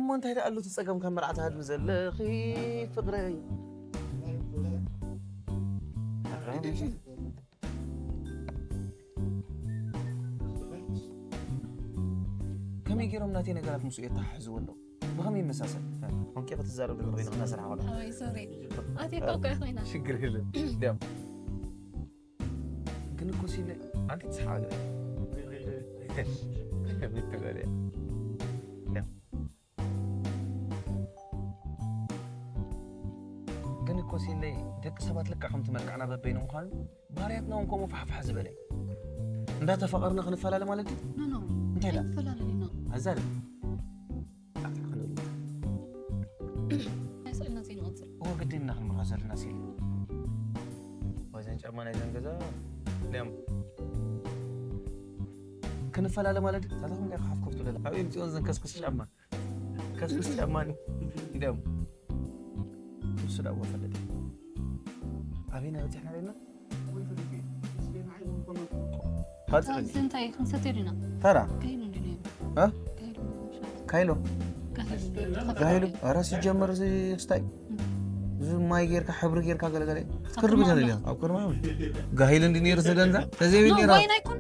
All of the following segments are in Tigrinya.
እሞ እንታይ ደኣ ኣሎ እቲ ጸገም ካብ መርዓ ትሃድሚ ዘለኺ ፍቕረይ? ከመይ ገይሮም ናተይ ነገራት ምስኡ የተሓሕዝዎ ኣለዉ? ብኸመይ ይመሳሰል? ኮንኪ ክትዛረብ ዶ ኮይና ክነስርሓ ከሎ? ኣይ፣ ሶሪ። ኣትየካ እኮ እየ ኮይና። ሽግር የለን። ድያም። ግን እኮ ሲለ ኣንቲ ትስሓቅ። ምትበለ። ድያም። ግን እኮ ሲለይ ደቂ ሰባት ልክዕ ከምቲ መልክዕና በበይኑ ምዃኑ ባህርያትና እውን ከምኡ ፋሕፋሕ ዝበለ እዩ። እንዳተፋቐርና ክንፈላለ ማለት ድዩ? ኖ፣ ኖ። እንታይ ኢላ? ኣይንፈላለን ኢና። ኣዛርብ። ኣይስእልና ዘይንቐጽል። እወ፣ ግድን ኢና ክንምርዖ ዘለና ሲለ። ወዘን ጫማ ናይ ዘን ገዛ ድያም። ክንፈላለ ማለት ድዩ? ታታ ኹም እንታይ ክሓፍ ከፍቱ ለላ? ኣብኡ የምጽኦን ዘን ከስክስ ጫማ። ከስክስ ጫማ ድያም። ንሱ ዳኣ ወፈለጥ። ኣበይና በጺሕና ኣለና? ካልጽ እዚ እንታይ ክንሰትዮ ዲና? ተራ። ከይሉ እንዲ ነይሩ። እ? ከይሉ። ካይሎ። ከይሉ እንዲ ነይሩ። ጋሂሉ። ኧረ ሲጀመር እዚ ክስታይ። እዚ ማይ ጌርካ፣ ሕብሪ ጌርካ ገለገለ። ክርብ ተማም። ተለለ። ኣብ ቅድሚ ዓመት። ጋሂሉ እንዲ ነይሩ ዘደንዛ። ተዘይብል ኖ፣ ነይራ። ዋይን ኣይኮን።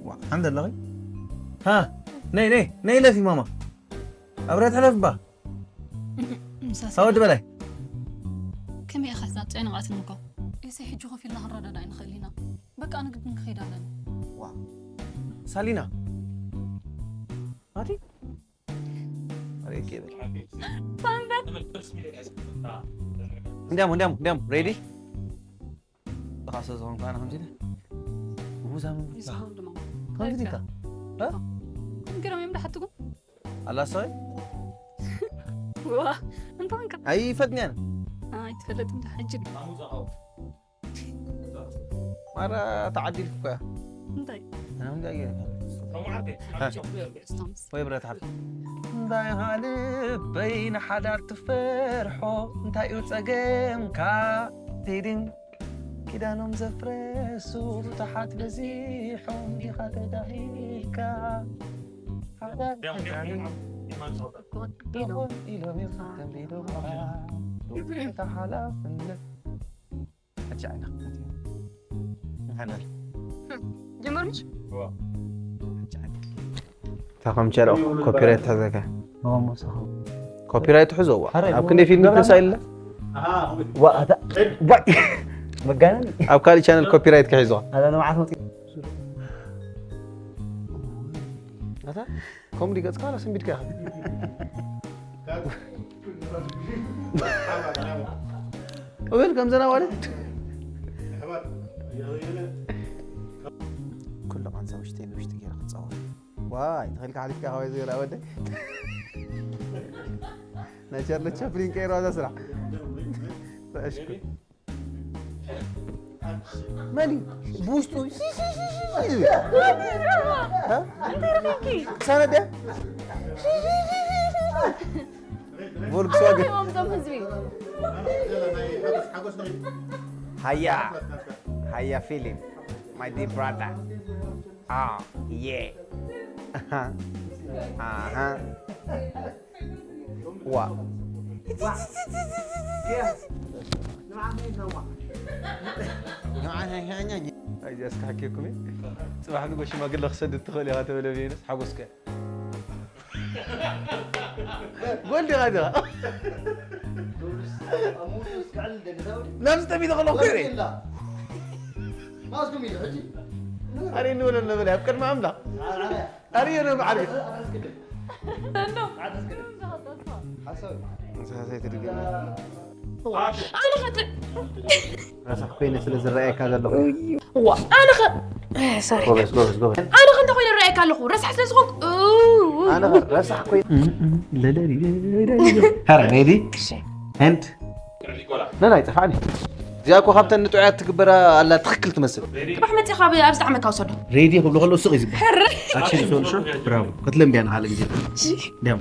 ዋ፣ ሓንደ ኣለኺ? ሃ? ነይ፣ ነይ፣ ነይ ለፊ ማማ። ኣብረት ሕለፍ ባ። ምሳስ ኣወዲ በላይ። ከመይ ኢኻ እዛ ጨንቓትኒ እኮ? ኤሰይ፣ ሕጂ ኮፍ ኢልና ክንረዳዳእ ንኽእል ኢና። በቃ፣ ንግድን ክኸይድ ኣለና። ዋ። ሳሊና። ኣቲ? ኣሬ ኬብል። ሳንበት። እንዲያም፣ እንዲያም፣ እንዲያም፣ ሬዲ? ተኻሰ ዝኾንኩ ኣነ ከምዚ ኢለ። ምሁዛ ምሁዛ። ይስኻም ድማ። ከምዚ ዲካ? እ? ገረም እዮም ዳሓትኩም? ኣላ ሰበይ? ዋ፣ እንታይ ኮንካ? ኣይፈትንያን። ኣይትፈልጥን ዳ ሕጂ። ማራ ተዓዲልኩ እኮ እያ። እንታይ? ኣነ ምንታይ እየ? ስታምስ። ወይ ብረት ሓፍ። እንታይ ኢኻ ልበይ ንሓዳር ትፈርሖ? እንታይ እዩ ጸገምካ? ቴድን ኪዳኖም ዘፍረሱ ብዙሓት በዚሖም ዲኻ ተዳሂልካ? ሓዳር ተጋኒ ኢሎም ኢሎም እዮም ተንቢዶምካ። ተሓላፍነት ሕጂ ዓይና ክትፈትዮ። ንሓዳር። ጀመርንሽ? ሕጂ ዓይና። እታ ከም ቻል ኮፒራይት ትሕዘካ። ኮፒራይት ትሕዞ፣ ዋ። ሓራይ፣ ኣብ ክንደይ ፊልም ፕሮግራም ተሳኢልና? ዋ፣ ኣታ፣ ዋ፣ መጋነን። ኣብ ካልእ ቻነል ኮፒራይት ክሕዞ። ኣታ ንመዓት መጽ- ኣታ፣ ኮሜዲ ገጽካ ዋላ ስንቢድካ ኢኻ? ወል ከም ዘና ዋለ። ኩሉ ቃንዛ ውሽጢ ንውሽጢ ገይረ ክጻወት። ዋይ፣ ተኸልካ ሓሊፍካ ከዋይ ዝብል ኣወደ። ናይ ቻርሊ ቻፕሊን ቀይሮ እዛ ስራሕ። ተኣሽኩ። መን እዩ? ብውሽጡ ሲ፣ ሲ፣ ሲ፣ ሲ፣ ሲ ዝብል። ሃ? እንታይ ረኺብኪ? ሰነድ እያ? ሲ፣ ሲ፣ ሲ፣ ሲ፣ ሲ፣ ሲ። ቮልክስዋገን። ኣረኺቦም እዞም ህዝቢ። ሃያ፣ ሃያ ፊልም፣ my dear brother. Ah, yeah. ኣሃ። ኣሃ። ዋ። ኣይዚ ኣስካሕኪኩም እዩ። ጽባሕ ንጎ ሽማግለ ክሰድድ ትኽእል ኢኻ ተበለ ብየነስ ሓጎስከ። ጎል ዲኻ ዲኻ? ናብ ዝጠሚ ተኸሎ ኮይነ። ኣሬ ንበሎ ነበለ ኣብ ቅድሚ ኣምላኽ። ኣሬ ነው ዓርቢ። ሳሰይ ትድግም። ኣነ ኸጥ-፣ ረሳሕ ኮይነ ስለ ዝረኣየካ ዘለኹ። ዋ፣ ኣነ ኸ-፣ እ፣ ሶሪ። ጎበዝ፣ ጎበዝ፣ ጎበዝ። ኣነ ኸ እንታይ ኮይነ ዝረኣየካ ኣለኹ? ረሳሕ ስለ ዝኾንኩ። ኡ፣ ኡ፣ ኣነ ኸ ረሳሕ ኮይነ። እ፣ እ፣ ለለሊ፣ ለለሊ። ሃረ፣ ሬዲ? እሺ። ኤንድ? ለላ፣ ኣይጠፋዕኒ። እዚኣ እኮ ካብተን ንጥዑያት ትግበራ ኣላ ትኽክል ትመስል። ጽባሕ መጺኻ ኣብ፣ ኣብ ዝጠዓመካ ውሰዶ። ሬዲ ክብሉ ከለዉ ስቕ እዩ ዝበሃል። ሕርር። ኣክሽን ዝኮኑ ሹ፣ ብራቮ። ክትለምድያ ንኻልእ ግዜ። እሺ። ድያም።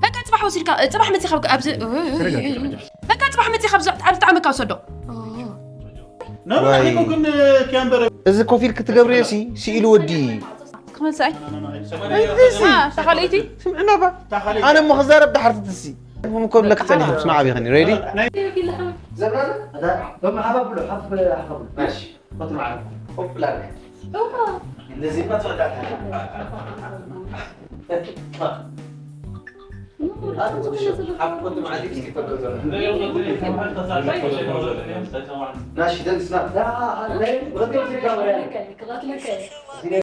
በቃ ጽባሕ ወሲድካ፣ ጽባሕ መጺኻ ኣብ፣ ኣብዚ፣ ተረጋጊ፣ ተረጋጊ። በቃ ጽባሕ መጺኻ ኣብ ዝ-፣ ኣብ ዝጠዓመካ ውሰዶ። ኖ፣ ኖ፣ ዋይ። ኣነ እኮ ግን፣ እ፣ ኪያምበረ። እዚ ኮፊል ክትገብርዮ ሲ፣ ስኢሉ ወዲ። ክመልሳ እይ። እዛ ካልኣይቲ ስምዕና ባ። ኣነ እሞ ክዛረብ ዳሕርቲ ትሲ። እሞ እኮ ለክ ጸኒሑ ስማዕ ኣቢኸኒ። ሬዲ? ዘብራለ? በመሓባ ብሎ ሓፍ ሓፍ ብሎ። እሺ። ኮት ማዓል። ኮፍ ላለ። እንደዚህ ማ ትወዳታ። ሓፍ ኮት ማዓል። ናሽ ደንስና።